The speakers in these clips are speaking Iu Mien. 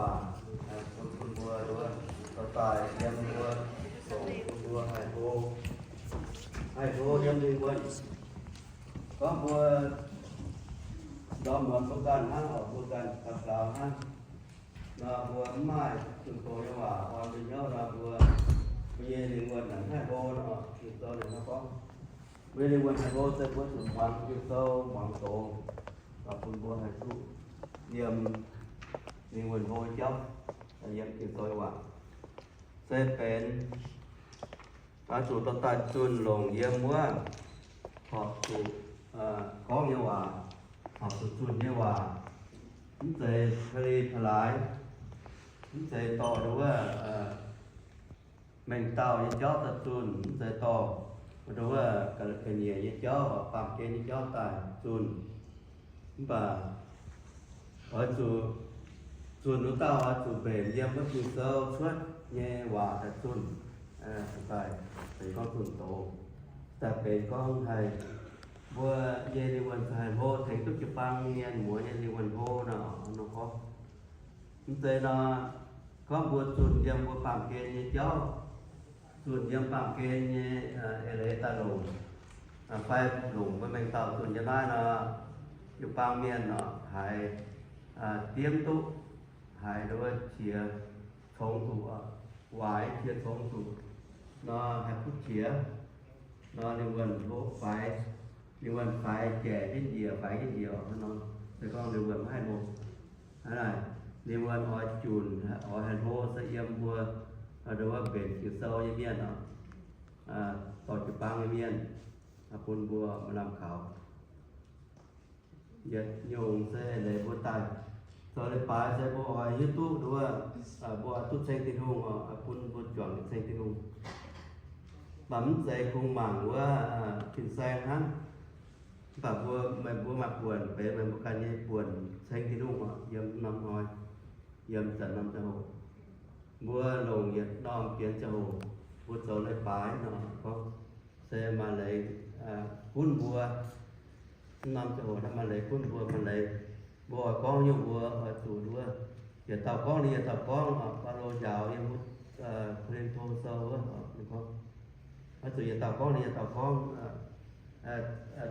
waac, bun mbuo nduov dorh daaih yiem mbuo, zoux bun mbuo haih hlo, haih hlo yiem ninh wuonh. Gorngv mbuo ndorm muonz mbuo ganh hnangv, oc, mbuo ganh gaux gaux hnangv nor, mbuo mv maaih zunh doz nyei waac orn mbuo hnyouv nor, mbuo, mbuo nyei lingh wuonh naaic haih hlo nor, Ging-Sou naaic hnangv gorngv, mbuo nyei lingh wuonh haih hlo se mbuo zuqc muangx Ging-Sou, muangx doz, bun mbuo haih duqv yiem lingh wuonh hlo jauv, yiem Ging-Sou nyei waac. Se benx oix zuqc dorh daaih zunh longc yiem wuov horpc zuqc gorngv nyei waac, horpc zuqc zunh nyei waac. Mv zeiz pa'li pa'laaix, mv zeiz dorh nduov wuov mengh dauh nyei jauv daaih zunh, mv zeiz dorh nduov wuov ga'nyiec nyei jauv, baamh gen nyei jauv daaih zunh. Mv baac oix zuqc zunh wuov dauh oix zuqc mbenc yiem wuov Ging-Sou cuotv nyei waac daaih zunh, daaih benx gorngv zunh doz, daaih benx gorngv haih mbuo nyei lingh wuonh haih hlo tengx duqv jiu-baang mienh muoz nyei lingh wuonh hlo nor, nor gorngv. Mv zeiz nor, gorngv mbuo zunh yiem mbuo baamh gen nyei jauv, zunh yiem baamh gen nyei eix leiz daaih longc, fai longc mbuo mengh dauh zunh yiem naaiv nor, jiu-baang mienh nor haiz diemv duqv, haiz nduov qiex congx zuqc, waaic qiex congx zuqc nor, haih butv qiex nor, ninh wuonh hlo faix, ninh wuonh faix jaic jienv njiec, faix jienv njiec oc. Hnangv nor se gorngv ninh wuonh maiv haih hlo. Hnangv naaic, ninh wuonh oix junc, oix haih hlo se yiem mbuo nduov mbenc Ging-Sou nyei mienh oc, dorh jiu-baang nyei mienh, bun mbuo maaih lamh kaux. Yietc nyungc se leiz mbuo daaih zoux leiz-baaix se mbuo oix hiuv duqv nduov, mbuo oix duqv ceng Tin-Hungh oc, bun mbuo juangc ceng Tin-Hungh. Mv baac mv zeiz kungx mangc wuov fin-saeng hnangv. Mv baac mbuo, meih mbuo maaih buonc, benx meih mbuo ganh nyei buonc ceng Tin-Hungh oc, yiem norm hnoi, yiem zanc norm ziangh hoc. Mbuo longc yietc norm bienx ziangh hoc, mbuo zoux leiz-baaix nor gorngv se maaih leiz gunv mbuo. Mv norm ziangh hoc naaiv maaih leiz gunv mbuo, maaih leiz mbuo oix gorngv nyungc mbuo oix zuqc nduov, yietc dauh gorngv liuz yietc dauh gorngv. Baulo njaaux yiem wuov Ko^lin^to Sou wuov, oix zuqc yietc dauh gorngv liuz yietc dauh gorngv,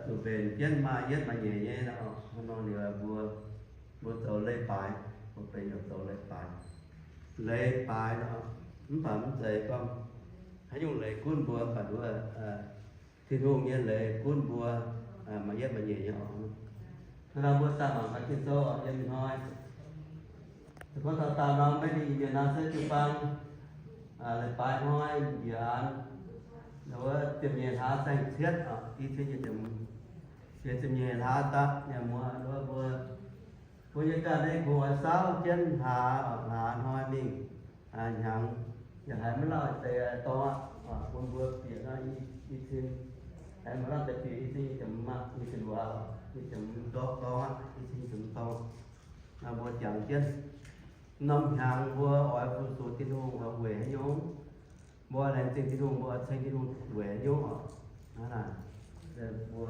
zuqc mbenc jienv maaih yietv maaih nyeic nyei. Hnangv nor liuz mbuo, mbuo zoux leiz-baaix, mbuo benx heuc zoux leiz-baaix. Leiz-baaix nor, mv baac mv zeiz gorngv haaix nyungc leiz gunv mbuo, mv baac nduov Tin-Hungh nyei leiz gunv mbuo maaih yietv maaih nyeic nyei oc. Hnangv nor mbuo daaih mangc gaax Ging-Sou yiem ih hnoi. Se gorngv taux daauh norm maiv dingh mienh nor se jiu-baang leiz-baaix hnoi njiec an, wuov ziepc nyeic hlaax saeng-cietv, i cin nyei ziepc, ziepc nyeic hlaax daaih nyei muoz, mbuo, mbuo nyei ganh naaiv kungx oix saauv jienv hlaax, hlaax hnoi mingh hnyangx, yaac haiz maiv lauh deix dorngx aqv, bun mbuo bieqc naaiv i cin, haiz maiv lauh deix bieqc i cin ziepc hmz, i cin luoqc, i cin hmz dorngx aqv, i cin ziepc hmz dorngx. Mbuo jangx jienv norm hnyangx mbuo oix fu-sux Tin-Hungh weic haaix nyungc? Mbuo laengz zingh Tin-Hungh, mbuo ceng Tin-Hungh weic haaix nyungc oc? Hnangv naaic, mbuo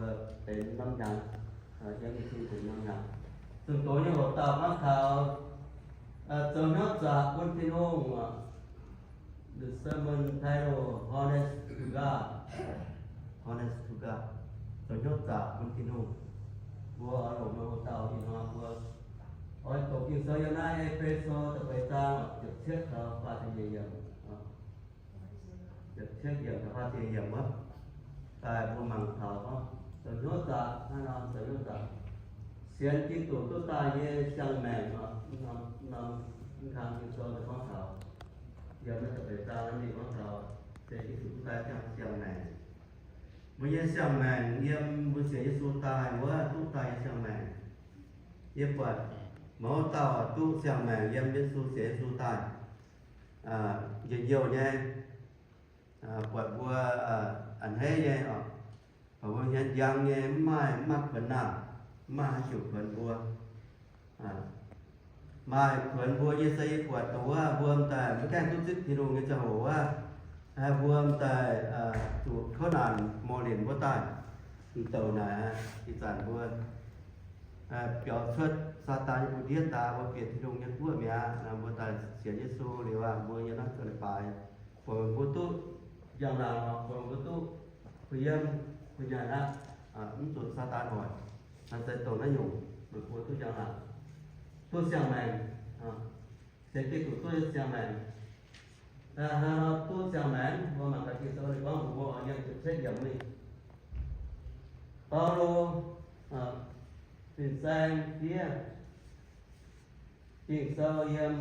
benx norm hnyangx yiem i cin benx norm hnyangx. Zunh doz nyei hoc dauh gorngv taux zoux hnyouv zaqc bun Tin-Hungh oc. The sermon title, Honest to God. Honest to God. Zoux hnyouv zaqc bun Tin-Hungh. Mbuo oix longc meih hoc dauh ih hnoi mbuo oix doqc Ging-Sou yiem naaiv E^fe^so da'feix zaang ziepc cietv taux faah ziepc nyeic yiemc, ziepc cietv yiemc taux faah ziepc nyeic yiemc wuov, daaih mbuo mangc taux gorngv zoux hnyouv zaqc hnangv nor, zoux hnyouv zaqc, sienx Giduc duqv daaih nyei siang-maengc oc. Norm, norm, mv kang Ging-Sou gorngv taux, yiem naaiv da'feix zaang naaiv ninh gorngv taux sienx Giduc duqv daaih nyei siang-maengc. Mbuo nyei siang-maengc yiem mbuo sienx Yesu daaih wuov duqv daaih nyei siang-maengc. Yie buatc mouz dauh duqv siang-maengc yiem Yesu, sienx Yesu daaih, njien-youh nyei, buatc mbuo a'hneiv nyei oc. Mbuo hmien njang nyei, mv maaih, mv maaih kuonx naamh, mv maaih haaix diuc kuonx mbuo. Maaih kuonx mbuo nyei se yie buatc dongh wuov mbuo m'daaih maiv gaengh duqv zipv Tin-Hungh nyei ziangh hoc wuov, mbuo m'daaih zuqc kouv naanc mouz linc mbuo daaih, m'douc naaic ih zanc mbuo biaux cuotv Saadaan nyei bun ndiev daaih, mbuo bieqc Tin-Hungh nyei guoqv mi'aqv. Mbuo daaih sienx Yesu liuz aqv, mbuo nyei naaiv zoux leiz-baaix, buatc mbuo duqv njang-laangc, buatc mbuo duqv puix yiem, puix nyanc aqv, mv zuqc Saadaan hoic. Naaiv se dongh naaiv nyungc, meih mbuo duqv njang-laangc, duqv siang-maengc, sienx Giduc duqv siang-maengc. Hnangv nor duqv siang-maengc, mbuo mangc gaax Ging-Sou ninh gorngv mbuox mbuo, yiem ziepc cietv yiemc mingh, Baulo fin-saeng fiev Ging-Sou yiem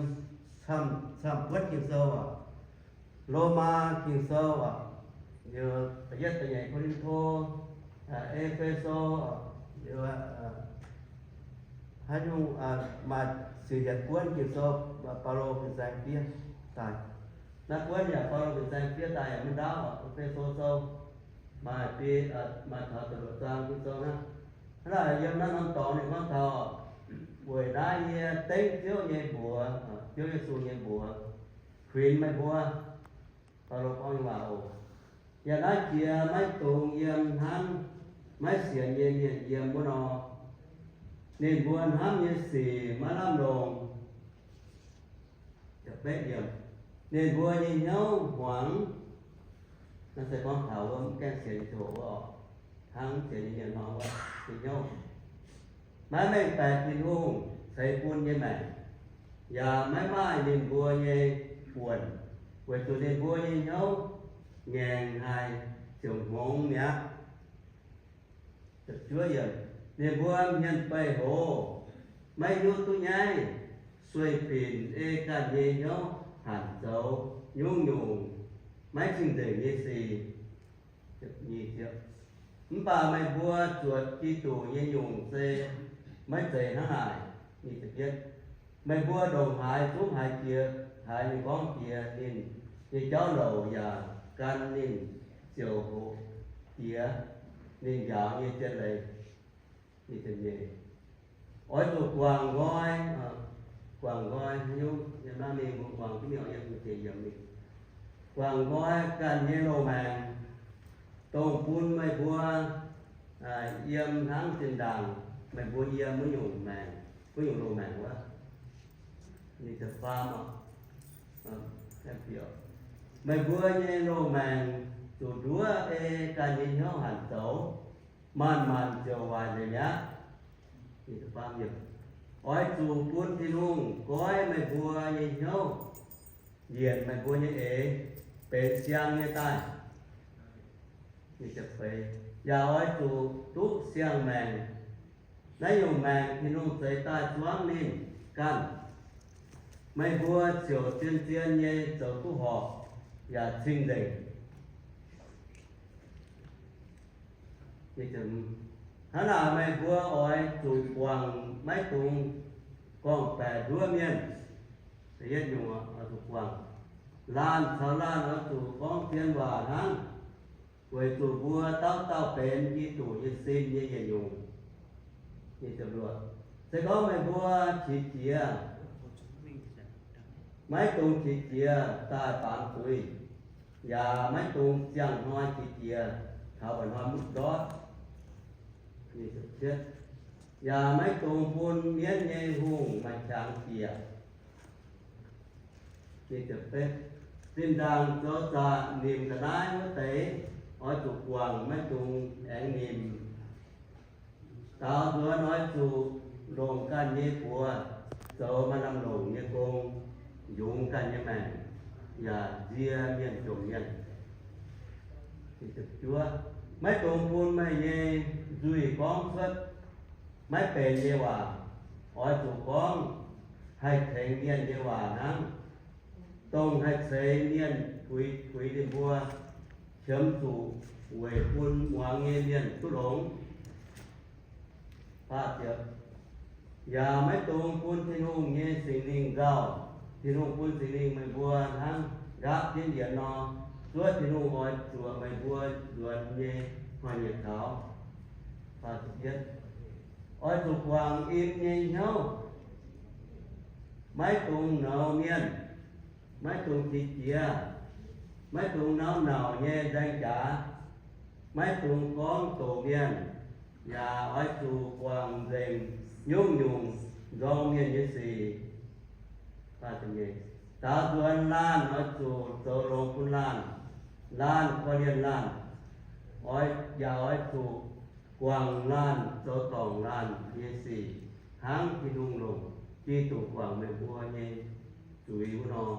camv-, camv-buonv Ging-Sou oc, Lomaa Ging-Sou oc, liuz da'yietv da'nyeic Ko^lin^to, E^fe^so, liuz haaix nyungc maaih ziepc yietc buonv Ging-Sou Baulo fin-saeng fiev daaih. Naaiv buonv yaac Baulo fin-saeng fiev daaih yaac maiv ndaauv oc, E^fe^so Sou, maaih biei, maaih taux da'luoqc zaang Ging-Sou hnangv. Hnangv naaic yiem naaiv norm dorngx ninh gorngv taux weic naaiv yie dengv Ziouv nyei mbuox, Ziouv Yesu nyei mbuox, kuinx meih mbuo. Baulo gorngv nyei waac oc. Yaac naaiv jiex maiv dungx yiem hnangv maiv sienx nyei mienh yiem wuov nor. Ninh mbuo hnamv nyei sic maiv lamh longc. Ninh mbuo nyei hnyouv hmuangx. Naaiv se gorngv taux wuov mv gaengh sienx nyei ziangh hoc wuov oc. Hnangv sienx nyei mienh nor wuov nyei hnyouv maiv mengh baeqc Tin-Hungh ceix bun nyei maengc, yaac maiv maaih ninh mbuo nyei buonc, weic zuqc ninh mbuo nyei hnyouv ngaengc haic ziouc hngongx mi'aqv. Ninh mbuo hmien beih hoz, maiv hiuv duqv nyaiv, sueih binc ei ganh nyei hnyouv hanc zoux nyungc-nyungc maiv cing-nzengc nyei sic. Mv baac meih mbuo zuotc Giduc nyei nyungc se maiv zeiz hnangv naaic. Meih mbuo ndongc haaix zungv haiz jiex, haiz ninh gorngv jiex ninh nyei jauv louc yaac gan ninh ziouc hoqc jiex ninh njaaux nyei zien leiz. Oix zuqc guangc nqoi, guangc nqoi, yiem naaiv mingh mbuo guangc jienv mingh, yiem ziepc yiemc mingh. Guangc nqoi ganh nyei loz-maengc, dongh bun meih mbuo yiem hnangv zinh ndaangc meih mbuo yiem wuov nyungc maengc, wuov nyungc loz-maengc wuov. Meih mbuo nyei loz-maengc zuqc nduov ei ganh nyei hnyouv hanc zoux, maanc-maanc ziouc waaic nzengc mi'aqv. Oix zuqc bun Tin-Hungh goiv meih mbuo nyei hnyouv, nyienc meih mbuo nyei eix benx siang nyei daaih. Yaac oix zuqc duqv siang-maengc. Naaiv nyungc maengc Tin-Hungh zeix daaih zuangv ninh ganh, meih mbuo ziouc zien-zien nyei zoux duqv horpc yaac cing-nzengc. Hnangv naaic meih mbuo oix zuqc guangc maiv dungx gorngv-baeqc nduov mienh. Da'yietv nyungc oix zuqc guangc. Laanh caux laanh oix zuqc gorngv zien waac hnangv, weic zuqc mbuo dauh dauh benx Giduc nyei sin nyei yietc nyungc. Se gorngv meih mbuo qiex jiez, maiv dungx qiex jiez daaih baamz zuiz, yaac maiv dungx ziangh hnoi qiex jiez taux mba'hnoi mv ndortv. Yaac maiv dungx bun mienv nyei hungh maaih qangx bieqc. Zinh ndaangc zoux zaqc nimc ga'naaiv wuov deix, oix zuqc guangc, maiv dungx aengx nimc. Daaux nzuonx oix zuqc longc ganh nyei buoz zoux maaih lamh longc nyei gong, yungz ganh nyei maengc, yaac nzie mienh jomc mienh. Maiv dungx bun meih nyei nzuih gorngv cuotv maiv benx nyei waac. Oix zuqc gorngv haih tengx mienh nyei waac hnangv, dongh haih ceix mienh puix puix ninh mbuo, qiemx zuqc weic bun muangx nyei mienh duqv longx. Yaac maiv dungx bun Tin-Hungh nyei Singx Lingh nzauh. Tin-Hungh bun Singx Lingh meih mbuo hnangv nqaapv jienv yienx nor, zuov Tin-Hungh oix zuoqc meih mbuo nzuonx nyei hnoi-nyieqc taux. Oix zuqc guangc im nyei hnyouv, maiv dungx nouz mienh, maiv dungx qiex jiez, maiv dungx nauv nauc nyei nzaeng jaax, maiv dungx gorngv doqc mienh, yaac oix zuqc guangc nzengc nyungc-nyungc nzorng mienh nyei sic. Daaux nzuonx laanh oix zuqc zoux longx bun laanh, laanh korv-lienh laanh, oix yaac oix zuqc guangc laanh, zoux dorngc laanh nyei sic, hnangv Tin-Hungh longc Giduc guangc meih mbuo nyei zuiz wuov nor.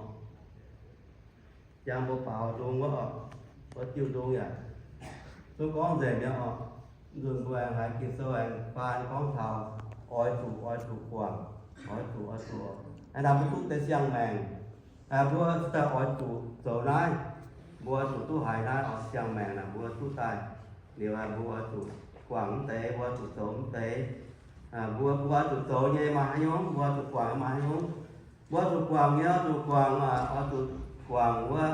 Jangx mbuo baaux nzung wuov oc, wuov diuh nzung yaac zungv gorngv nzengc mi'aqv oc. Nzunc mbuo aengx haiz Ging-Sou aengx faan gorngv taux oix zuqc, oix zuqc guangc, oix zuqc, oix zuqc. Hnangv naaic mbuo duqv deix siang-maengc, mbuo daaih oix zuqc zoux naaiv, mbuo oix zuqc duqv haiz naaiv oc. Siang-maengc naaic mbuo duqv daaih liuz, mbuo oix zuqc guangc mv deix, mbuo oix zuqc zoux mv deix. Mbuo, mbuo oix zuqc zoux nyei maaih haaix nyungc, mbuo oix zuqc guangc maaih haaix nyungc. Mbuo oix zuqc guangc nyei, oix zuqc guangc, oix zuqc guangc wuov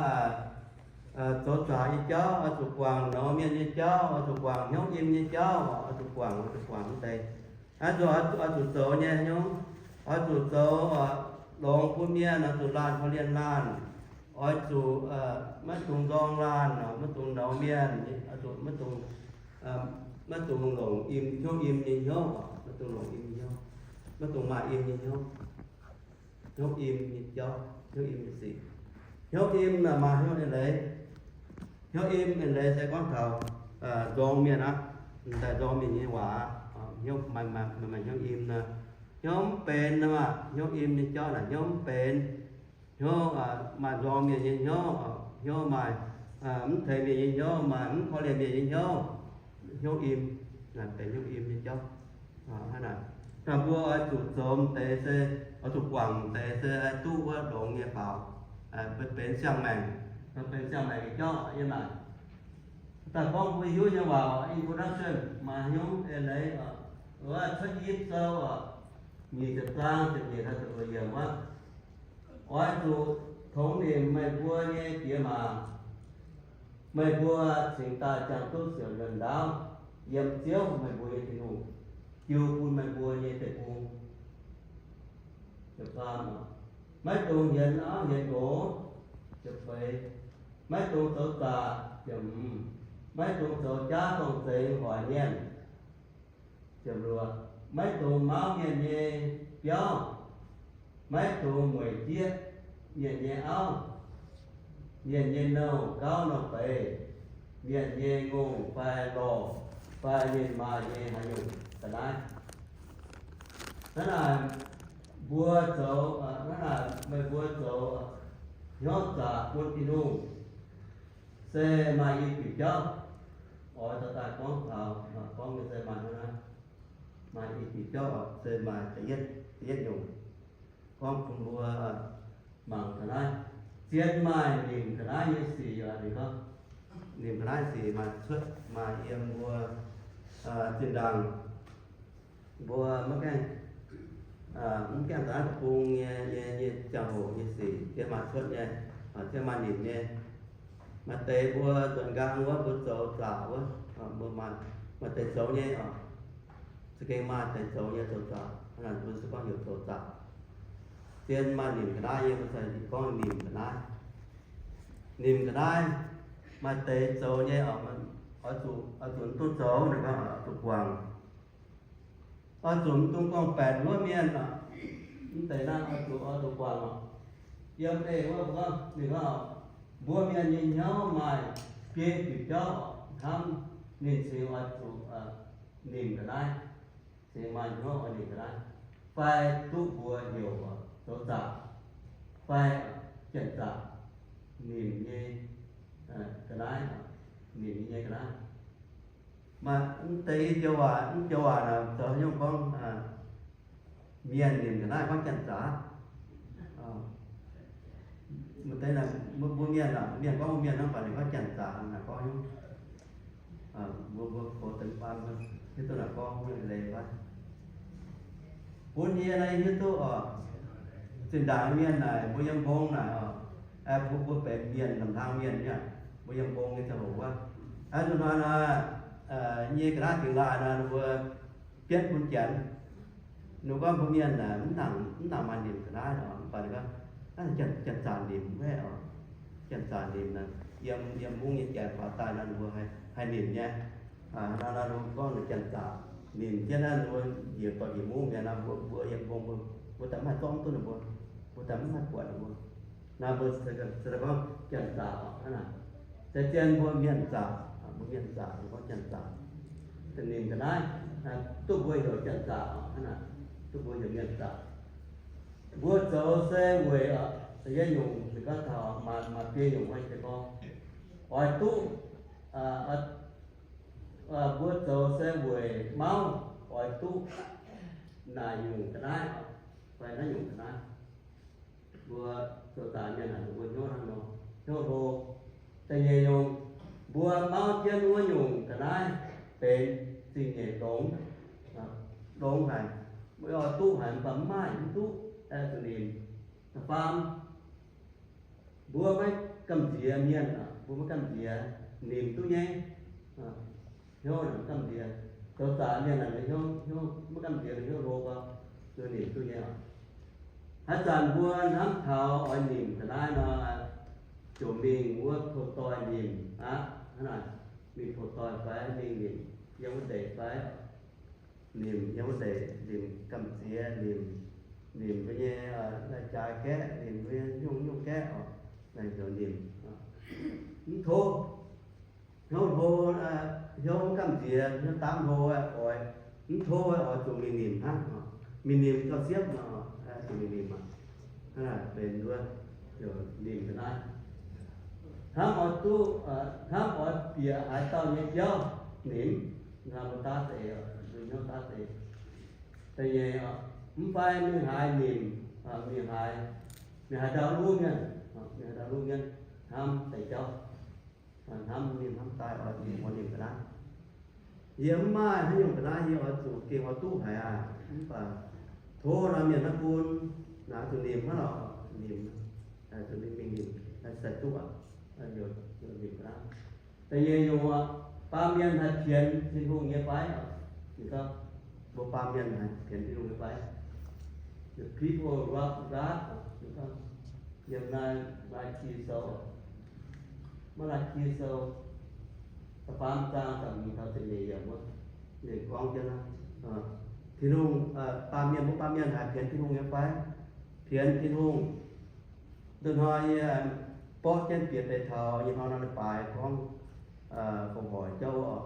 zoux zaqc nyei jauv, oix zuqc guangc nouz mienh nyei jauv, oix zuqc guangc hnyouv im nyei jauv, oix zuqc guangc, oix zuqc guangc mv deix. Oix zuqc, oix zuqc zoux nyei haaix nyungc, oix zuqc zoux longx bun mienh, oix zuqc laanh korv-lienh laanh, oix zuqc maiv dungx nzorng laanh, maiv dungx nouz mienh, oix zuqc maiv dungx, maiv dungx longc im, hnyouv im nyei hnyouv, maiv dungx longc im nyei hnyouv, maiv dungx maaih im nyei hnyouv. Hnyouv im nyei jauv, hnyouv im nyei sic. Hnyouv im naaic maaih hnyouv eix leiz. Hnyouv im eix leiz se gorngv taux nzorng mienh aqv. Daaih nzorng mienh nyei waac aqv. Hnyouv maaih, maaih, maaih hnyouv im nor, hnyouv mv benx nor, hnyouv im nyei jauv naaic hnyouv mv benx. Hnyouv maaih nzorng mienh nyei hnyouv, hnyouv maaih mv tengx mienh nyei hnyouv, maaih mv korv-lienh mienh nyei hnyouv. Hnyouv im, naaic benx hnyouv im nyei jauv. Hnangv naaic, mbuo oix zuqc zoux deix se, oix zuqc guangc deix se duqv wuov longx nyei faaux, benx siang-maengc, benx siang-maengc nyei jauv yiem naaic. Daaih gorngv mbuo hiuv nyei waac, introduction, maaih hnyouv eix leiz, wuov Cuotv Zipv Sou, nyic ziepc zaang ziepc nyeic taux ziepc luoqc yiemc wuov, oix zuqc tongx nimc meih mbuo nyei diex maac. Meih mbuo cingx daaih ziangh duqv siouc nzuonx ndaauv yiem Ziouv, meih mbuo nyei Tin-Hungh, jiu bun meih mbuo nyei deic-bung. Maiv dungx hienx auv hienx nqox. Maiv dungx zoux zaqc. Maiv dungx zoux jaav zorng-zengx hoic mienh. Maiv dungx mauv mienh nyei biauv. Maiv dungx mueic jieqv mienh nyei auv, mienh nyei nouh gauv nouh beiz, mienh nyei ngongh fai lorh, fai mienh maaih nyei haaix nyungc ga'naaiv. Hnangv naaic mbuo zoux, hnangv naaic meih mbuo zoux hnyouv zaqc bun Tin-Hungh, se maaih i diuc jauv. Oix daaih gorngv taux, gorngv nyei se maaih hnangv naaiv. Maaih i diuc jauv se maaih da'yietv, da'yietv nyungc. Gorngv bun mbuo mangc ga'naaiv. Zien maaih nimc ga'naaiv nyei sic, ninh gorngv, nimc ga'naaiv sic maaih cuotv, maaih yiem mbuo zinh ndaangc mbuo maiv gaengh, mv gaengh daaih deic-bung nyei, nyei, nyei ziangh hoc nyei sic, zien maaih cuotv nyei, zien maaih nimc nyei. Maaih deix mbuo nzuonx nqaang wuov mbuo zoux zaqc wuov, mbuo maaih, maaih deix zoux nyei oc. Za'gengh maaih deix zoux nyei zoux zaqc, hnangv naaic mbuo se gorngv heuc zoux zaqc. Zien maaih nimc ga'naaiv nyei, mbuo se gorngv nimc ga'naaiv. Nimc ga'naaiv, maaih deix zoux nyei oc, oix zuqc, oix zuqc mv duqv zoux, ninh gorngv oix zuqc guangc. Oix zuqc mv dungx gorngv-baeqc wuov mienh oc. Mv deix naaiv oix zuqc, oix zuqc guangc oc. Yiem eix wuov, ninh gorngv, mbuo mienh nyei hnyouv maaih biei diuc jauv oc, hnamv ninh cingx oix zuqc nimc ga'naaiv, cingx maaih hnyouv oix nimc ga'naaiv, fai duqv mbuox heuc zoux zaqc, fai janx-zaqc, nimc nyei ga'naaiv, nimc nyei ga'naaiv. Maaih mv deix joux waac, mv joux waac naaic zoux nyungc gorngv mienh nimc ga'naaiv gorngv janx-zaqc. Maaih deix naaic mbuo, mbuo mienh, mienh gorngv mbuo mienh hnangv, baac ninh gorngv janx-zaqc naaic gorngv nyungc. Mbuo, mbuo gox deix baan mbuo hiuv duqv naaic gorngv nyungc leiz fai? Bun yie naaiv hiuv duqv oc, zinh ndaangc mienh naaic mbuo yiem mbong naaic oc, mbuo, mbuo benx mienh, lamh hlang mienh nyei, mbuo yiem mbong nyei ziangh hoc wuov, nzunc hnoi naaic, nyei ga'naaiv dingx laaih naaic mbuo bietv bun janx. Ninh gorngv mbuo mienh naaic mv nangc, mv nangc maaih nimc ga'naaiv oc, mv baac ninh gorngv janx-zaqc nimc mv haih oc. Janx-zaqc nimc naaic, yiem, yiem mungv nyei janx faaux daaih naaic mbuo haih nimc nyei. Naaiv, naaiv ninh gorngv ninh janx-zaqc. Ninh jienv naaiv mbuo njiec buatc njiec mungv mienh nor, mbuo, mbuo yiem mbong mbuo, mbuo daaih mv haih zorqv duqv ninh mbuo, mbuo daaih mv haih buatc ninh mbuo. Naaiv mbuo se gorngv janx-zaqc oc, hnangv naaic. Se zien mbuo mienh zaqc, mbuo mienh zaqc, mbuo gorngv janx-zaqc. Ninh ga'naaiv duqv mbuo heuc janx-zaqc oc, hnangv naaic, duqv mbuo heuc mienh zaqc. Mbuo zoux se weic, yie nyungc se gorngv taux maaih, maaih biei nyungc se gorngv oix duqv, mbuo zoux se weic mauv oix duqv naaic nyungc ga'naaiv, fai naaiv nyungc ga'naaiv. Mbuo zoux daaih mienh naaic mbuo hnyouv hnangv nor, hnyouv hlo. Da'nyeic nyungc, mbuo mauv jienv wuov nyungc ga'naaiv benx zingh nyeic longx, longx haic, mbuo oix duqv haic mv baac mv maaih, mv duqv, aengx zuqc nimc. Da'faam, mbuo maiv gamh nziex mienh, mbuo maiv gamh nziex, nimc duqv nyei. Hnyouv naaic maiv gamh nziex. Zoux daaih mienh naaic hnyouv, hnyouv maiv gamh nziex, hnyouv hlo gorngv, zuqc nimc duqv nyei oc. Haaix zanc mbuo hnamv taux oix nimc ga'naaiv nor, ziouc mingh wuov pou-doix nimc aqv. Hnangv naaic, mingh pou-doix fai mingh nimc yiem wuov ndeic fai, nimc yiem wuov ndeic, nimc gamh nziex, nimc, nimc mbuo nyei lai-jaaix gaeqv, nimc mbuo nyei nyungc-nyungc gaeqv oc. Naaic zoux nimc, mv tov. Hnyouv hlo, hnyouv mv gamh nziex, hnyouv daamv hlo, oix, mv tov, oix zuqc mingh nimc hnangv. Mingh nimc gauh siepv nor, zuqc mingh nimc aqv. Hnangv naaic benx wuov, nimc ga'naaiv. Hnamv oix duqv, hnamv oix bieqc haaix dauh nyei jauv nimc, hnamv mbuo daav deix, mbuo hnyouv daav deix. Da'nyeic, mv fai mingh haaix nimc, mingh haaix, mingh haaix ndau luv mienh, mingh haaix ndau luv mienh, hnamv deix jauv, hnamv mingh hnamv daaih oix nimc, oix nimc ga'naaiv. Yie mv maaih haaix nyungc ga'naaiv yie oix zuqc gengh oix duqv haic aqv. Mv baac tov naaiv mienh naaiv bun, naaiv zuqc nimc hnangv lorqc, nimc, zuqc ninh mingh nimc, sai duqv aqv, zuqc nimc ga'naaiv. Da'nyeic nyungc, baamh mienh haih pienx Tin-Hungh nyei fai? Ninh gorngv, mbuo baamh mienh haih pienx Tin-Hungh nyei fai? The people love God. Ninh gorngv, yiem naaiv Lai-Gi Sou, Maa^laa^gi Sou da'faam zaang da'hmz taux da'nyeic yiemc wuov, ninh gorngv jienv, Tin-Hungh, baamh mienh, mbuo baamh mienh haih pienx Tin-Hungh nyei fai? Pienx Tin-Hungh. Nduqc hnoi yie borqv jienv bieqc deix taux nyei hnoi nor, leiz-baaix gorngv fongc hoic jauv oc.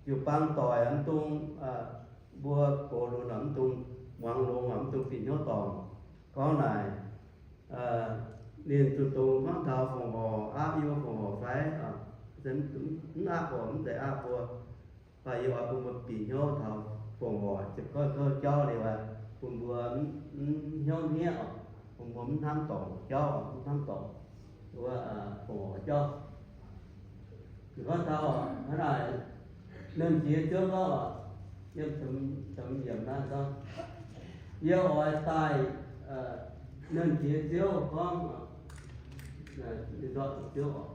Jiu-baang doic mv dungx, mbuo gox lunx mv dungx muangx longx, mv dungx bieqc hnyouv dorngc. Gorngv naaic, ninh zuqc dungx hnangv taux fongc hoic, aapv yie mbuo fongc hoic fai? Mv aapv oc, mv zeiz aapv mbuo. Mv baac yie oix bun mbuo bieqc hnyouv taux fongc hoic ziepc gouv gouv jauv liuz, bun mbuo mv hnyouv hniev oc, bun mbuo mv hnamv dorngc jauv, mv hnamv dorngc wuov fongc hoic jauv. Gorngv taux hnangv naaic, Nernh Jiex Ziouv gorngv, yiem yiemc naaiv gorngv, yie oix daaih, Nernh Jiex Ziouv gorngv, Ziouv oc,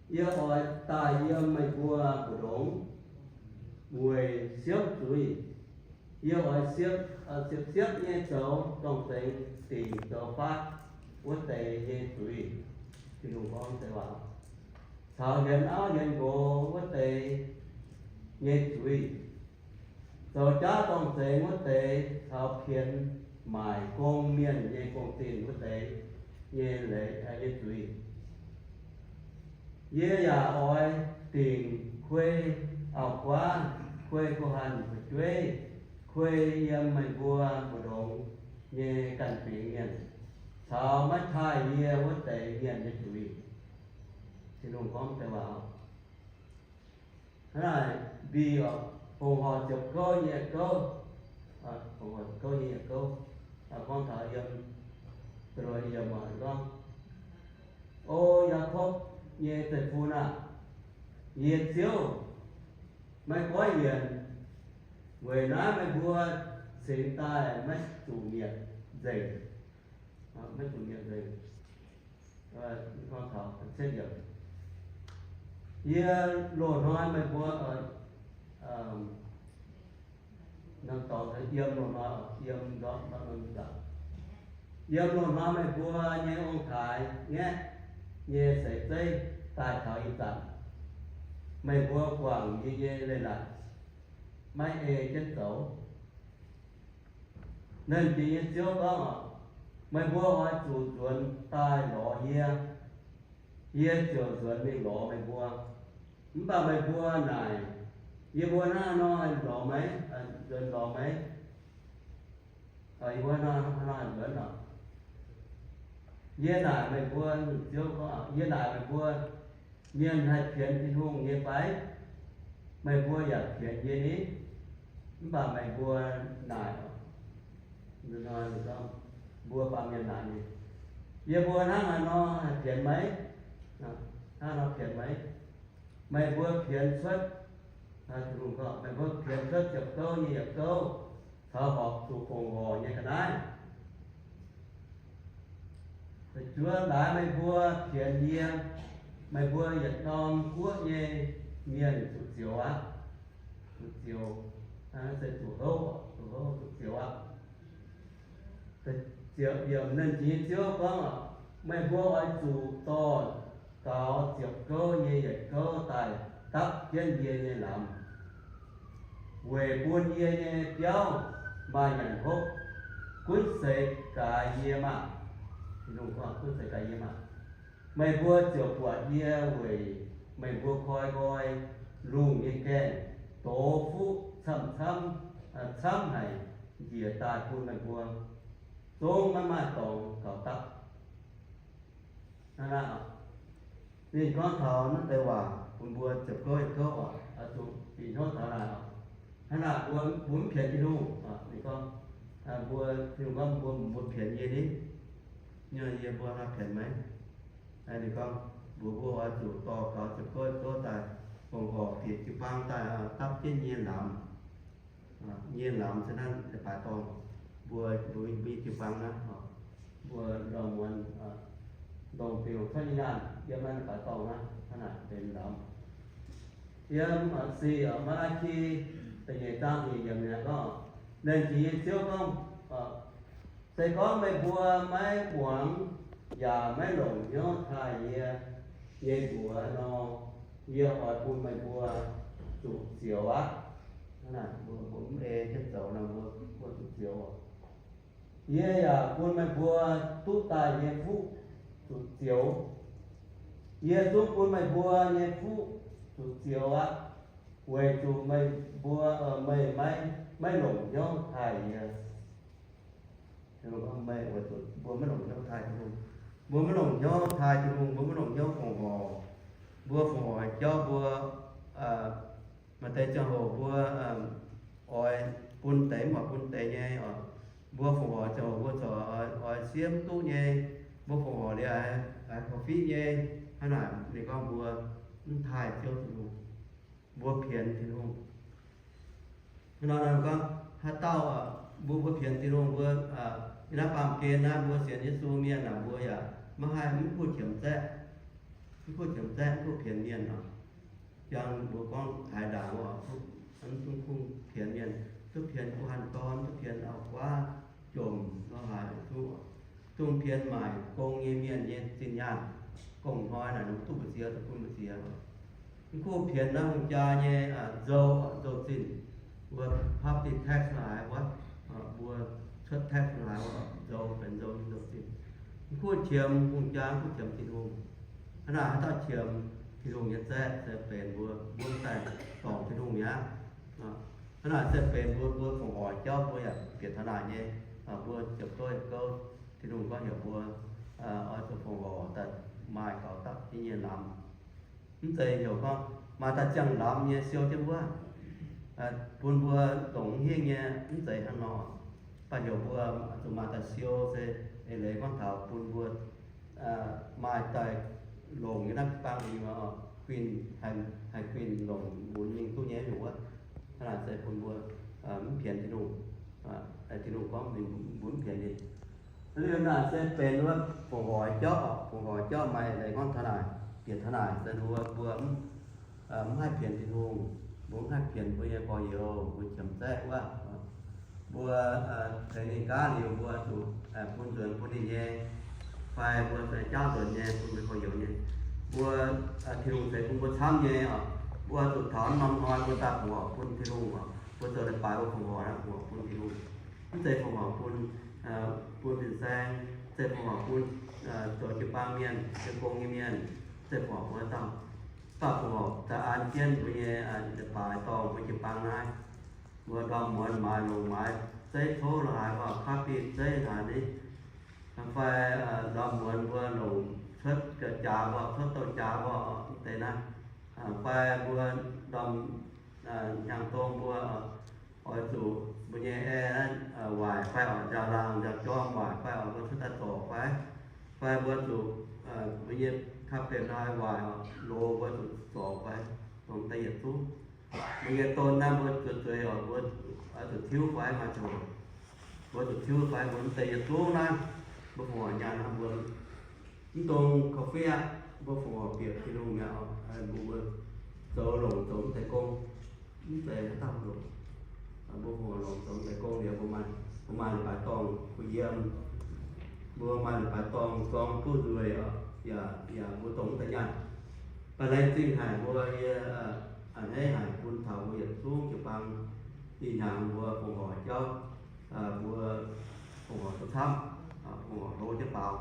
yie oix daaih yiem meih mbuo mbu'ndongx weic siepv zuiz. Yie oix siepv, siepv-siepv nyei zoux zorng-zengx dingc zoux faatv wuov deix nyei zuiz. Tin-Hungh gorngv deix waac. Caux hienx auv hienx nqox wuov deix nyei zuiz, zoux jaav zorng-zengx wuov deix, caux pienx maaic gong mienh nyei gong-zinh wuov deix nyei leiz, nyei zuiz. Yie yaac oix dingc kuei auv-guaav, kuei guh hanh fu'jueiv, kuei yiem meih mbuo mbu'ndongx nyei ganh fingx mienh, caux maiv taaih yie wuov deix mienh nyei zuiz. Tin-Hungh gorngv deix waac. Hnangv naaic, mbi oc, fongc hoic ziepc gouv nyei yietc gouv, fongc hoic ziepc gouv nyei yietc gouv, gorngv taux yiem, da'luoqc yiem waac gorngv, O Yaakopv nyei zeiv-fun aah! Yie Ziouv, maiv goiv yienc, weic naaiv meih mbuo cingx daaih maiv zuqc mietc nzengc. Maiv zuqc mietc nzengc. Yie loz-hnoi meih mbuo, yiem loz-hnoi, yiem loz-hnoi meih mbuo nyei ong-taaix ngaeqv nyei seix zeiv daaih taux ih zanc. meih mbuo guangc yie nyei leiz-latc, maiv ei jienv zoux. Nernh Jiex nyei Ziouv gorngv oc, meih mbuo oix zuqc nzuonx daaih lorz yie, yie ziouc nzuonx mingh lorz meih mbuo. Mv baac meih mbuo naaic, yie mbuo hnangv haaix nor haih lorz meih, nzuonx lorz meih? Yie mbuo hnangv haaix nor haih nzuonx oc? Yie naaic meih mbuo, Ziouv gorngv, yie naaic meih mbuo, mienh haih pienx Tin-Hungh nyei fai? Meih mbuo yaac pienx yie ni. Mv baac meih mbuo naaic, mbuo baamh mienh naaic, yie mbuo hnangv haaix nor haih pienx meih? Hnangv haaix nor pienx meih? Meih mbuo pienx cuotv, meih mbuo pienx cuotv ziepc gouv nyei yietc gouv caux horpc zuqc fongc horc nyei ga'naaiv. Fu'jueiv laaix meih mbuo pienx yie, meih mbuo yietc norm guoqv nyei mienh zuqc zioux aqv. Zuqc zioux, se zuqc houv, zuqc houv, zuqc zioux aqv. Ziouv, Nernh Jiex nyei Ziouv gorngv, meih mbuo oix zuqc dorh gaux ziepc gouv nyei yietc gouv daaih dapv jienv yie nyei lamz, weic bun yie nyei biauv maaih nyanc hopv. Gunv seix gaaix yie maah! Tin-Hungh gorngv, gunv seix gaaix yie maah! Meih mbuo ziouc buatc yie weic meih mbuo koi nqoi lungh nyei gaengh dox fuqv camv-camv, camv haic njiec daaih bun meih mbuo, zungv maiv maaih dorngx gaux dapv. Hnangv naaiv, ninh gorngv taux naaiv deix waac bun mbuo ziepc gouv yietc gouv oc, oix zuqc bieqc hnyouv taux naaic oc. Hnangv naaic mbuo, mbuo mv pienx Tin-Hungh. Ninh gorngv, mbuo, Tin-Hungh gorngv mbuo, mbuo pienx yie ni. Nyei yie mbuo haih pienx meih? Ninh gorngv, mbuox mbuo oix zuqc dorh gaux ziepc gouv yietc gouv daaih fongc horc bieqc jiu-baang daaih dapv jienv nyei lamz. Nyei lamz se naaiv leiz-baaix dorngh, mbuo, mbuo, mbuo nyei jiu-baang naaiv, mbuo ndorm muonz ndongc biux cuotv nyei nyaanh yiem naaiv leiz-baaix dorngh naaiv, hnangv naaic benx lamz. Yiem sic Maa^laa^ki da'nyeic zaang nyeic yiemc mi'aqv gorngv, Nernh Jiex nyei Ziouv gorngv, se gorngv meih mbuo maiv muangx yaac maiv longc hnyouv taaih yie nyei mbuox nor, yie oix bun meih mbuo zuqc zioux aqv. Mbuo, mbuo mv ei jienv zoux nor, mbuo, mbuo zuqc zioux. Yie yaac bun meih mbuo duqv daaih nyei fuqv zuqc zioux. Yie zungv bun meih mbuo nyei fuqv zuqc zioux aqv, weic zuqc meih mbuo, meih maiv, maiv longc hnyouv taaih yie. Meih weic zuqc mbuo maiv longc hnyouv taaih Tin-Hungh. Mbuo maiv longc hnyouv taaih Tin-Hungh, mbuo maiv longc hnyouv fongc horc. Mbuo fongc horc jauv mbuo maaih deix ziangh hoc mbuo oix bun deix mv baac bun deix nyei oc. Mbuo fongc horc ziangh hoc mbuo corc oix siev mv duqv nyei. Mbuo fongc horc liuz haiz korv-fiqv nyei. Hnangv naaic ninh gorngv mbuo mv taaih Ziouv Tin-Hungh, mbuo pienx Tin-Hungh. Hnangv nor ninh gorngv haaix dauh mbuo, mbuo pienx Tin-Hungh, mbuo yiem naaiv baamh gen naaiv mbuo sienx Yesu mienh naaic, mbuo yaac maiv haih mv kuv qiemx zaeqv, mv kuv qiemx zaeqv, mv kuv pienx mienh oc. Jangx mbuo gorngv taaix ndaangc oc, mv duqv kungx pienx mienh, duqv pienx guh hanh dorn, duqv pienx auv-guaav, jomc, lorz haaix, duqv, duqv pienx maaic gong nyei mienh nyei zinh nyaanh, gong-hnoi naaic ninh duqv mbu'ziex, duqv bun mbu'ziex. Mv kuv pienx naaiv hungh jaa nyei nzou, nzou-zinh, mbuo property tax lorz haaix wuov, mbuo cuotv tax lorz haaix wuov, nzou benx nzou nyei nzou-zinh. Mv kuv qiemx hungh jaa, mv kuv qiemx Tin-Hungh. Hnangv naaic haaix dauh qiemx Tin-Hungh nyei zaeqv se benx mbuo, mbuo daaih dorngc Tin-Hungh mi'aqv. Hnangv naaic se benx mbuo, mbuo fongc horc jauv mbuo yaac bieqc taux naaic nyei, mbuo ziepc gouv yietc gouv, Tin-Hungh gorngv heuc mbuo oix zuqc fongc horc daaih maaih gaux dapv jienv nyei lamz. Mv zeiz heuc gorngv maaih daaih ziangh lamz nyei siou jienv wuov, bun mbuo longc hingh nyei, mv zeiz hnangv nor. Mv baac heuc mbuo zuqc maaih daaih siou se eix leiz gorngv taux bun mbuo maaih daaih longc nyei naaiv baang lingh, guinh, haih guinh longc lunx mingh duqv nyei heuc wuov. Hnangv naaic se bun mbuo mv pienx Tin-Hungh. Tin-Hungh gorngv ninh mbuo mv pienx ninh. Liuz naaic se benx wuov fongc horc jauv, fongc horc jauv maaih eix leiz gorngv taux naaic, bieqc taux naaic se mbuo, mbuo mv haih pienx Tin-Hungh, mbuo mv haih pienx mbuo nyei gorx-youz, mbuo qiemx zaeqv wuov. Mbuo ceix ninh gaav liuz, mbuo zuqc bun nzuonx bun ninh nyei, fai mbuo ceix jaauv nzuonx nyei bun mbuo gorx-youz nyei. Mbuo, Tin-Hungh ceix bun mbuo camv nyei oc. Mbuo zuqc taux norm hnoi mbuo daaih fongc horc bun Tin-Hungh oc. Mbuo zoux leiz-baaix mbuo fongc horc naaiv fongc horc bun Tin-Hungh. Mv zeiz fongc horc bun, bun fin-saeng, mv zeiz fongc horc bun zoux jiu-baang mienh, jiu-gong nyei mienh, mv zeiz fongc horc bun haaix dauh. Dauh fongc horc daaih an jienv mbuo nyei leiz-baaix dorngh mbuo jiu-baang naaiv. Mbuo ndorm muonz maaiz longc maaiz zeiv tov lorqc haaix, mbuo kaav bih zeiv haaix ni, fai ndorm muonz mbuo longc cuotv jaax mbuo, cuotv douh jaax mbuo, mv deix naaiv. Fai mbuo ndorm hnyangx-dong mbuo oix zuqc mbuo nyei ae naaiv waaic fai oc, nziaaux laangh nziaaux jorm waaic fai oc, mbuo cuotv daaih zorc fai, fai mbuo zuqc mbuo nyei kaav benx lai waaic oc, loz mbuo zuqc zorc fai, dongh deix yietc zungv. Mbuo nyei don naaiv mbuo zuqc zueiz oc, mbuo zuqc tiuv fai maaih zoc, mbuo zuqc tiuv fai, mbuo mv deix yietc zungv naaiv, mbuo fongc horc nyaanh naaiv mbuo mv dungx korv-fiqv aqv. Mbuo fongc horc bieqc Tin-Hungh mi'aqv oc. Mbuo zoux longc zoux mv deix gong, mv zeiz haaix dauh longc. Mbuo fongc horc longc zoux mv deix gong liuz, mbuo maaih, mbuo maaih leiz-baaix dorngh kuh yiem, mbuo maaih leiz-baaix dorngh zorng duqv nzueic oc, yaac, yaac mbuo dongh mv deix nyaanh. Baac laengz zingh haic mbuo yie a'hneiv haic bun taux mbuo yietc zungv jiu-baang ih hnyangx mbuo fongc horc jauv, mbuo fongc horc duqv camv, fongc horc hlo jienv faaux.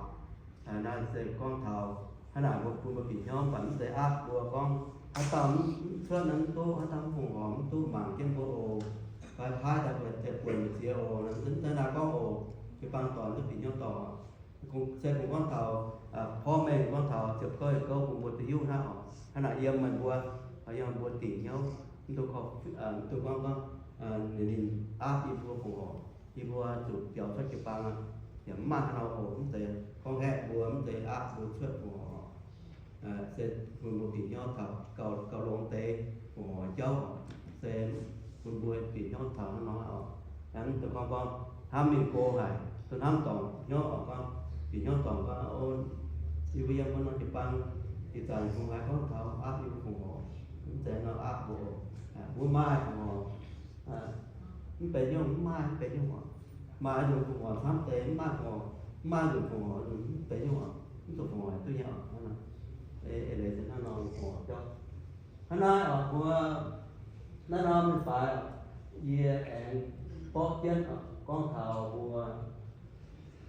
Naaiv se gorngv taux hnangv naaic mbuo bun mbuo bieqc hnyouv, mv baac mv zeiz aapv mbuo gorngv haaix dauh mv cuotv naaiv mv duqv, haaix dauh mv fongc horc mv duqv, mangc jienv mbuo oc, fai paaiv daaih buatc, buatc mbu'ziex oc, mv zeiz naaiv gorngv oc. Jiu-baang dorngc duqv bieqc hnyouv dorngc. Se kungx gorngv taux porv mengh, gorngv taux ziepc gouv yietc gouv bun mbuo duqv hiuv hnangv oc. Hnangv naaic yiem meih mbuo, yiem mbuo dingc hnyouv, mv duqv, mv duqv gorngv, gorngv ninh, ninh aapv yie mbuo fongc horc, yie mbuo zuqc biaux cuotv jiu-baang aqv. Yaac mv maaih haaix nor oc, mv zeiz gorngv haeqv mbuo, mv zeiz aapv mbuo cuotv fongc horc. Se bun mbuo bieqc hnyouv taux gauh, gauh longx deix fongc horc jauv oc. Se bun mbuo bieqc hnyouv taux hnangv nor oc. Mv dungx gorngv, gorngv hnamv mingh go haic, duqv hnamv dorngc hnyouv oc, gorngv bieqc hnyouv dorngc gorngv, o, yie mbuo yiem wuov norm jiu-baang, ih zanc kungx haiz gorngv taux aapv yie mbuo fongc horc, mv zeiz nor aapv mbuo oc. Mbuo maaih fongc horc, mv benx nyungc, mv maaih mv benx nyungc oc. Maaih nyungc fongc horc camv deix, mv maaih fongc horc, mv maaih nyungc fongc horc mv benx nyungc oc. Mv zuqc fongc horc duqv nyei oc. Eix leiz se hnangv nor fongc horc jauv. Hnangv naaiv oc, mbuo naaiv norm leiz-baaix yie aengx borqv jienv gorngv taux mbuo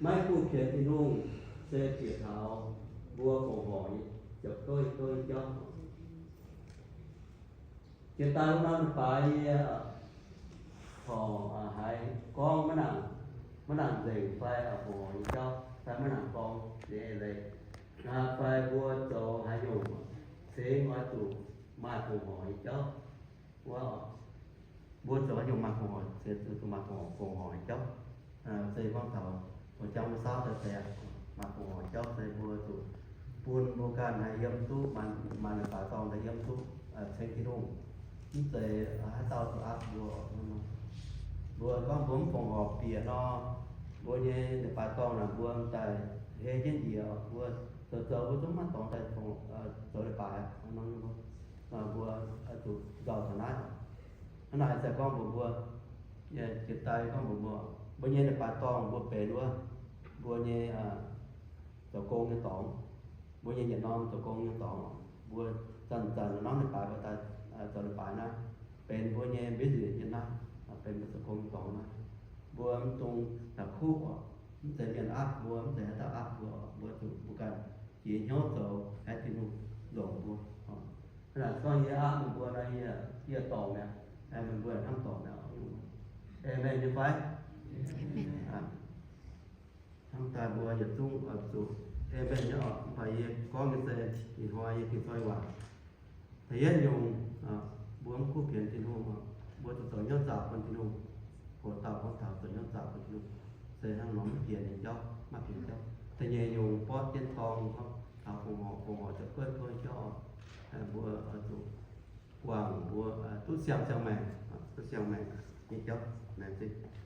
maiv kuv pienx Tin-Hungh se bieqc taux mbuo fongc horc nyei ziepc gouv gouv nyei jauv. Jiex daaih wuov norm leiz-baaix yie corc haiz gorngv maiv nangc, maiv nangc nzengc fai fongc horc nyei jauv fai maiv nangc gorngv nyei eix leiz, fai mbuo zoux haaix nyungc cingx oix zuqc maaih fongc horc nyei jauv. Wuov, mbuo zoux haaix nyungc maaih fongc horc, cingx zuqc maaih fongc horc, fongc horc nyei jauv. Se gorngv taux oix jangx mbuo saauv daaih deix, maaih fongc horc jauv se mbuo zuqc bun mbuo ganh haih yiem duqv, maaih, maaih leiz-baaix dorngh daaih yiem duqv ceng Tin-Hungh. Mv zeiz haaix dauh zuqc aapv mbuo. Mbuo gorngv mbuo mv fongc horc bieqc nor, mbuo nyei leiz-baaix dorngh naaic mbuo daaih hei jienv njiec, mbuo zoux zoux mbuo zungv maiv dorngx daaih zoux leiz-baaix. Mbuo zuqc nzauh taux naaiv. Hnangv naaic se gorngv mbuox mbuo, jiex daaih gorngv mbuox mbuo, mbuo nyei leiz-baaix dorngh mbuo benx wuov, mbuo nyei zoux gong nyei dorngx, mbuo nyei yietc norm zoux gong nyei dorngx. Mbuo zanc-zanc norm leiz-baaix mbuo daaih zoux leiz-baaix naaiv, benx mbuo nyei business nyei naaiv, benx mbuo zoux gong nyei dorngx naaiv. Mbuo mv dungx la'kuqv oc. Mv zeiz mienh aapv mbuo, mv zeiz haaix dauh aapv mbuo oc. Mbuo zuqc mbuo ganh jiex hnyouv zoux, haih Tin-Hungh longc mbuo. Hnangv naaic gorngv yie aapv meih mbuo nor, yie, yie dorngc mi'aqv. Meih mbuo hnamv dorngc mi'aqv. Amen nyei fai? Hnamv daaih mbuo yietc zungv oix zuqc amen nyei oc. Mv baac yie gorngv nyei se ih hnoi yie gengh zoi waac. Da'yietv nyungc, mbuo mv kuv pienx Tin-Hungh, mbuo zuqc zoux hnyouv zaah bun Tin-Hungh. Hoc dauh gorngv taux zoux hnyouv zaah bun Tin-Hungh, se hnangv nor maiv pienx nyei jauv, maiv pienx jauv. Da'nyeic nyungc borqv jienv dorng, taux fongc horc, fongc horc ziepc guoqv guoqv nyei jauv, mbuo zuqc guangc mbuo duqv siang-siang maengc, duqv siang maengc nyei jauv, maengc zinh.